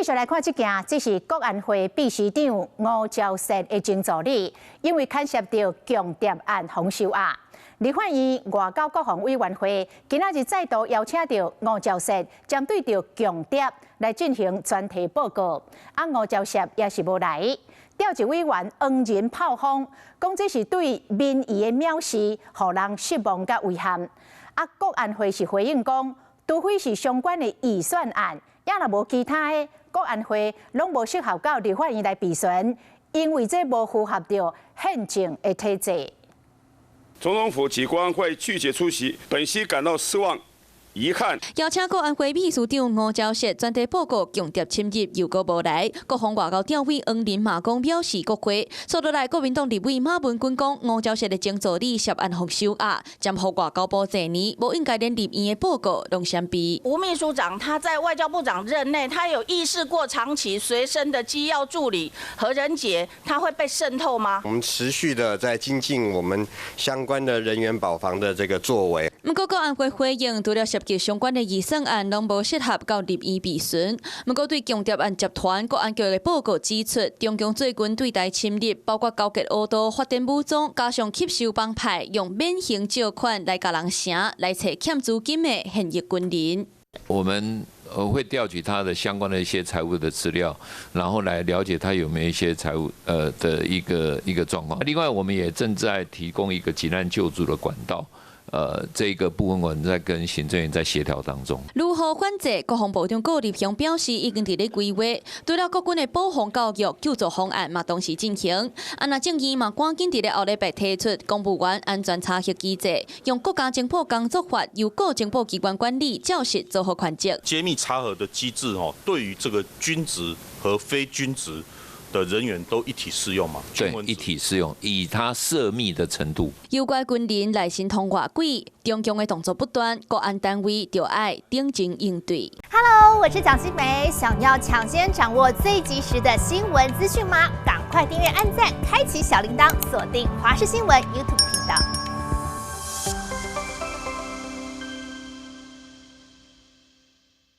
續來看這件，這是國安會秘書長吳釗燮的前助理，因為牽涉著共諜案予收押。立法院外交國防委員會今仔日再度邀請著吳釗燮，針對著共諜來進行專題報告。啊，吳釗燮也是無來，召集委員黃仁炮轟，講這是對民意的藐視，予人失望佮遺憾。啊，國安會是回應講，除非是相關的預算案，也若無其他的，國安會攏無適合到立法院來備詢，因為這無符合著憲政的體制。總統府及國安會拒絕出席，本席感到失望、遺憾。邀請國安會秘書長吳釗燮專題報告共諜侵入，又閣無來。國防外交調委黃仁嘛講藐視國會。煞落來，國民黨立委馬文君講，吳釗燮的前助理涉案予收押，潛伏外交部濟年，無應該連立院的報告攏閃避。吳秘書長他在外交部長任內，他有意識過長期隨身的機要助理何仁傑，他會被滲透嗎？我們持續的在精進我們相關的人員保防的這個作為。毋過國安會回應，除了涉及相關的預算案，攏無適合到立院備詢。毋過對共諜案集團，國安局的報告指出，中共最近對台侵入，包括勾結黑道、發展武裝，加上吸收幫派，用免還借款來共人晟，來揣欠資金的現役軍人。我們會調取他的相關的一些財務的資料，然後來了解他有沒有一些財務的一個狀況。另外，我們也正在提供一個急難救助的管道。這個部分我們在跟行政院在協調當中。如何反制？國防部長顧立雄表示，已經佇咧規劃，除了國軍的保防教育救助方案嘛，同時進行。啊，若政院嘛，趕緊佇咧後禮拜提出公務員安全查核機制，用國家情報工作法，由各情報機關管理，照實做好權責。揭秘查核的機制，哦，對於這個軍職和非軍職的人員都一體適用嗎？對，一體適用，以他涉密的程度。有關軍人內神通外鬼，中共的動作不斷，國安單位就愛頂前應對。 Hello，我是蔣新梅，想要搶先掌握最及時的新聞資訊嗎？趕快訂閱、按讚、開啟小鈴鐺，鎖定華視新聞 YouTube 頻道。